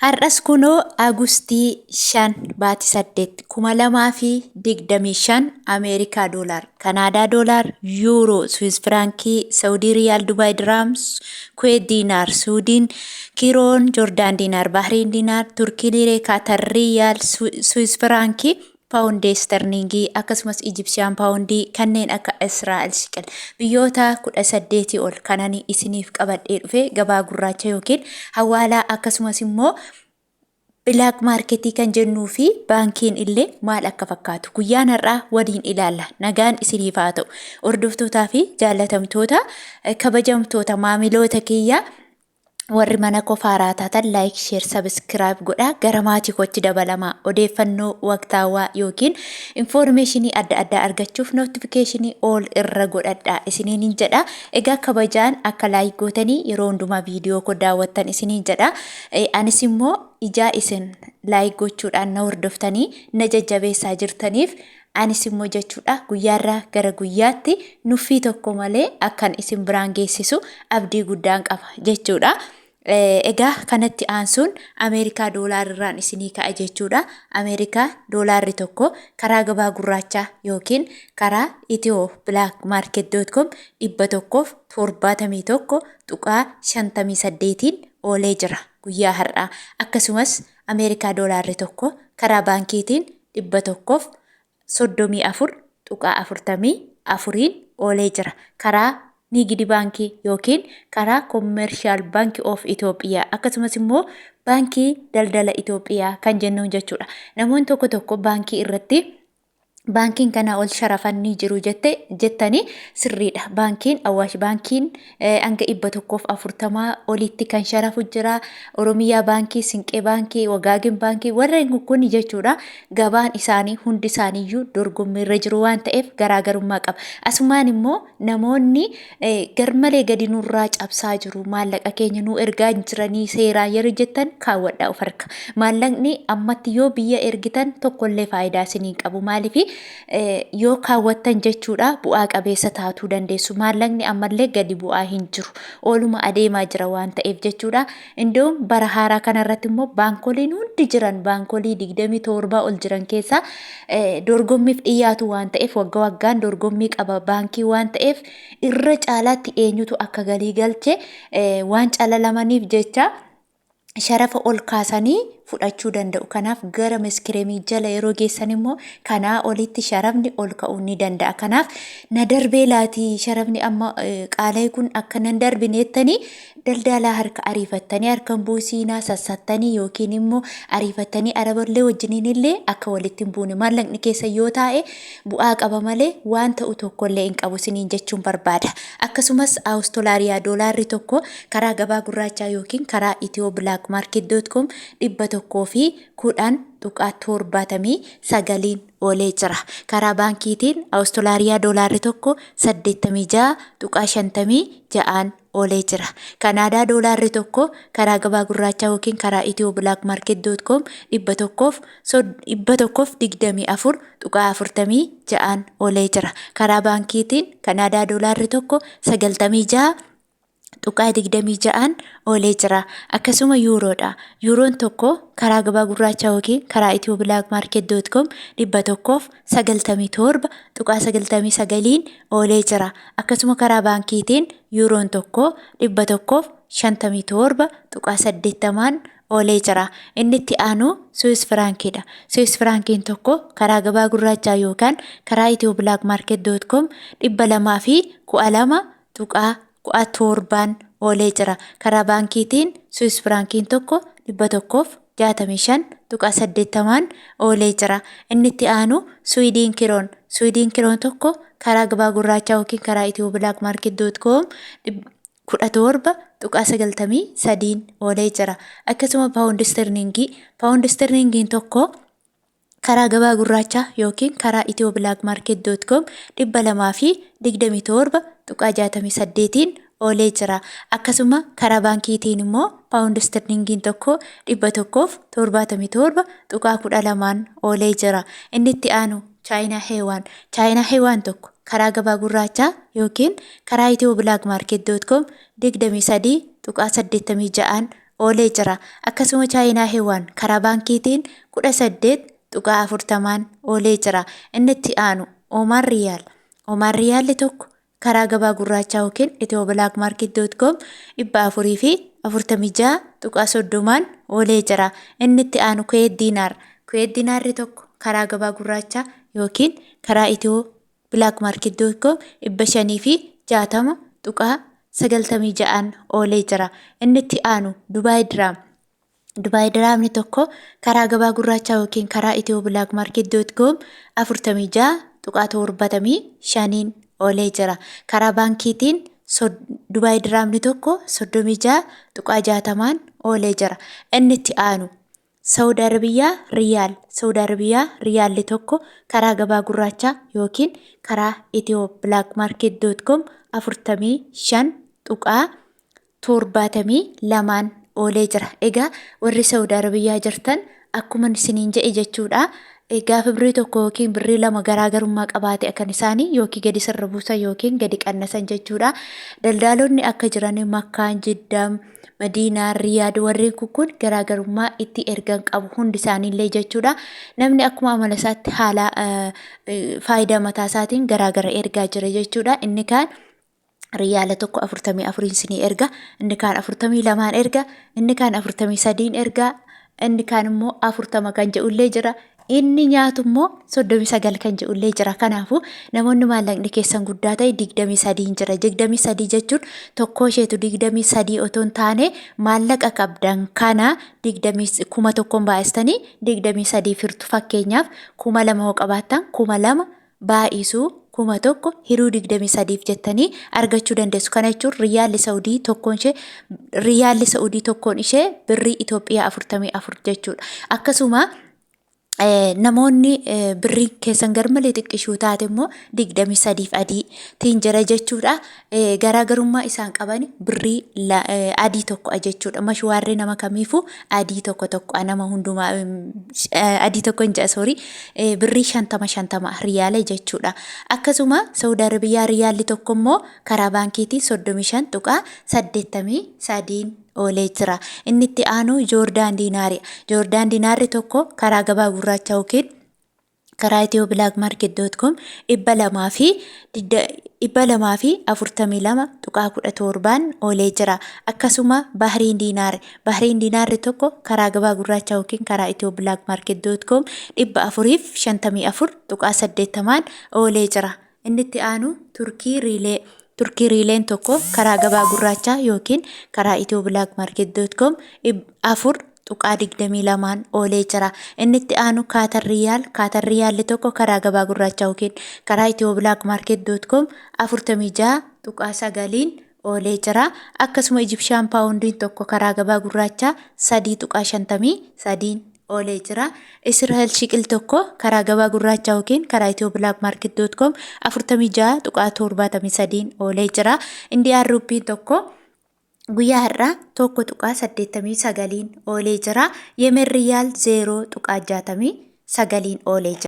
Har'as kunoo Agustii 5 baatii 8 2025 Ameerikaa doolaar, Kanaadaa doolaar, Yuuroo, Swiss Firaankii, Saawudii Riyaal, Dubaay Diraam, Kuweet Diinaar, Suudiin Kiroon, Joordaan Diinaar, Bahriin Diinaar, Turkii Liiree, Kaatar Riyaal, Swiss Firaankii, Paawundii Isterliingii akkasumas Ijipsiyaan Paawundii kanneen akka Israa'el Shiqel biyyoota 18 ol kanani isiniif qabadhee dhufe gabaa gurraacha yookiin hawaalaa akkasumas immoo black marketii kan jennuu fi baankiin illee maal akka fakkaatu guyyaan har'aa waliin ilaalla. Nagaan isiniif haa ta'u. Hordoftootaa fi jaallatamtoota, kabajamtoota maamiloota kiyya, warri mana koo faaraa taatan like, share, subscribe godhaa gara maatii kootti dabalamaa. Odeeffannoo waqtaawaa yookiin informationii adda addaa argachuuf notificationii all irra godhadhaa isiniin hin jedha. Egaa kabajaan akka like gootanii yeroo hundumaa viidiyoo koo daawwattan isiniin jedha. Anis immoo ijaa isin like gochuudhaan na hordoftanii na jajjabeessaa jirtaniif anis immoo jechuudha guyyaarraa gara guyyaatti nuffii tokko malee akkan isin biraan geessisu abdii guddaan qaba jechuudha. Egaa kanatti aansuun Ameerikaa doolaarrirraan isinii ka'a jechuudha. Ameerikaa doolaarri tokko karaa gabaa gurraachaa yookiin karaa Ethio Black Market.com 171.58n oolee jira guyyaa har'aa. Akkasumas Ameerikaa doolaarri tokko karaa baankiitiin 134.44n oolee jira. Karaa Nigidi Baankii yookiin karaa Commercial Bank of Ethiopia akkasumas immoo Baankii Daldala Itoophiyaa kan jennuun jechuudha. Namoonni tokko tokko baankii irratti baankiin kanaa ol sharafan ni jiru jette jettanii, sirriidha. Baankiin Awaash Baankiin hanga 140 olitti kan sharafu jira. Oromiyaa Baankii, Sinqee Baankii, Wagaagin Baankii warreen kun jechuudha. Gabaan isaanii hundi isaaniiyyuu dorgommiirra jiru waan ta'eef garaagarummaa qaba. Asumaan immoo namoonni garmalee gadi nurraa cabsaa jiru, maallaqa keenya nu ergaa hin jiranii seeraan yeroo jettan, kaawwadhaa of harka. Maallaqni ammatti yoo biyya ergitan tokkollee faayidaa isinii qabu. Maaliif yoo kaawwattan jechuudha bu'aa qabeessa taatuu dandeessu. Maallaqni ammallee gadi bu'aa hin jiru. Ooluma adeemaa jira waan ta'eef jechuudha. Indoom bara haaraa kanarratti immoo baankoliin hundi jiran, baankolii 27 ol jiran keessaa dorgommiif dhiyaatu waan ta'eef, wagga waggaan dorgommii qaba baankii waan ta'eef, irra caalaatti eenyutu akka galii galche waan calalamaniif jecha sharafa ol kaasanii fudhachuu danda'u. Kanaaf gara Meskeremii jala yeroo geessan immoo kanaa olitti sharafni ol ka'uu ni danda'a. Kanaaf na darbee laatii, sharafni amma qaala'e kun akka nan darbineettanii daldalaa harka ariifattanii harka hin buusiinaa, sassattanii yookiin immoo ariifattanii araballee wajjiniin illee akka walitti hin buune. Maallaqni keessa yoo taa'e bu'aa qaba malee waan ta'u tokkollee hin qabu isiniin jechuun barbaada. Akkasumas Awustolaariyaa doolaarri tokko karaa gabaa gurraachaa yookiin karaa Ethio Black Market.com 110.79n oolee jira. Karaa baankiitiin Awustolaariyaa doolaarri tokko 86.56n oolee jira. Kanaadaa doolaarri tokko karaa gabaa gurraachaa yookiin karaa Ethio Black Market.com 124.46n oolee jira. Karaa baankiitiin Kanaadaa doolaarri tokko 96.26n oolee jira. Akkasuma yuuroodha. Yuuroon tokko karaa gabaa gurraachaa yookiin karaa Ethio Black Market.com 197.99n oolee jira. Akkasuma karaa baankiitiin yuuroon tokko 157.80n oolee jira. Inni itti aanu Swiss Firaankiidha. Swiss Firaankiin tokko karaa gabaa gurraachaa yookaan karaa Ethio Black Market.com 212.17n oolee jira. Karaa baankiitiin Swiss Firaankiin tokko 165.80n oolee jira. Inni itti aanu Swiidin Kiroon. Swiidin Kiroon tokko karaa gabaa gurraachaa yookiin karaa Ethio Black Market.com 17.93n oolee jira. Akkasuma Paawundi Sterlingii. Paawundi Sterlingiin tokko karaa gabaa gurraachaa yookiin karaa Ethio Black Market.com 227.68n oolee jira. Akkasuma karaa baankiitiin immoo Paawundi Sterlingiin tokko 177.12n oolee jira. Inni itti aanu Chaayinaa Heewaan. Chaayinaa Heewaan tokko karaa gabaa gurraachaa yookiin karaa Ethio Black Market.com 23.86n oolee jira. Akkasuma Chaayinaa Heewaan karaa baankiitiin 18.40n oolee jira. Inni itti aanu Oomaan Riyaal. Oomaan Riyaalli tokko karaa gabaa gurraachaa yookiin Ethio Black Market dot com 446.30n oolee jira. Inni itti aanu Kuweet Diinaar. Kuweet Diinaarri tokko karaa gabaa gurraachaa yookiin karaa Ethio Black Market dot com 560.96n oolee jira. Inni itti aanu Dubaay Diraam. Dubaay Diraamni tokko karaa gabaa gurraachaa yookiin karaa Ethio Black Market dot com 46.75n oolee jira. Karaa baankiitiin Dubaay Diraamni tokko 36.60n oolee jira. Inni itti aanu Saudi Arabiyaa Riyaal. Saudi Arabiyaa Riyaalli tokko karaa gabaa gurraachaa yookiin karaa Ethio Black Market dot com 45.72n oolee jira. Egaa warri Saudi Arabiyaa jirtan akkuma isiniin jedhe jechuudha. Gaafa birrii tokko yookiin birrii lama garaagarummaa qabaate akkan isaanii yookiin gadi sirra buusan yookiin gadi qannasan jechuudha. Daldaalonni akka jiran Makkaan, Jiddaam, Madiinaa, Riyaad warreen kun garaagarummaa itti ergan qabu hundi isaaniillee jechuudha. Namni akkuma amala isaatti haala faayidaa mataa isaatiin garaagara ergaa jira jechuudha. Inni kaan riyaala tokko 44 sinii erga, inni kaan 42n erga, inni kaan 43n erga, inni kaan immoo 40 kan jedhullee jira. Inni nyaatu immoo 39 kan jedhullee jira. Kanaafuu namoonni maallaqni keessan guddaa ta'e 23 jira. 23 jechuun tokkoo isheetu 23 otoo hin taane maallaqa qabdan kana 10,000 baay'istanii 23 firtu. Fakkeenyaaf 2,000 hoo qabaattan 2,000 baay'isuu 1,000 hiruu 23 jettanii argachuu dandeessu. Kana jechuun riyaalli Saudii tokkoon ishee riyaalli Saudii tokkoon ishee birrii Itoophiyaa 44 jechuudha. Akkasuma namoonni birrii keessan garmalee xiqqishuu taate immoo 23 adii tiin jira jechuudha. Garaagarummaa isaan qaban birrii adii tokko jechuudha. Mashwaarri nama kamiifuu adii tokko tokko nama hundumaa adii tokko hin jedha, sorry, birrii 50 50 riyaala jechuudha. Akkasuma Saudi Arabiyaa riyaalli tokko immoo karaa baankiitiin 35.83n oolee jira. Inni itti aanu Joordaan diinaari. Joordaan diinaarri tokko karaa gabaa gurraacha yookiin karaa Ethio Black Market dot com 242.17n oolee jira. Akkasuma Bahriin diinaari. Bahriin diinaarri tokko karaa gabaa gurraacha yookiin karaa Ethio Black Market dot com 454.80n oolee jira. Inni itti aanu Turkii Riilee. Turkii Riileen tokko karaa gabaa gurraachaa yookiin karaa Ethio Black Market dot com 4.22n oolee jira. Inni itti aanu Kaatar Riyaal. Kaatar Riyaalli tokko karaa gabaa gurraachaa yookiin karaa Ethio Black Market dot com 46.9n oolee jira. Akkasuma Ijibshaan paawundiin tokko karaa gabaa gurraachaa 3.53n oolee jira. Israa'el shiqil tokko karaa gabaa gurraachaa yookiin karaa Ethio Black Market dot com 46.73n oolee jira. Indiyaan ruuppiin tokko guyyaa har'aa 1.89n oolee jira. Yemen riyaal 0.69n oolee jira.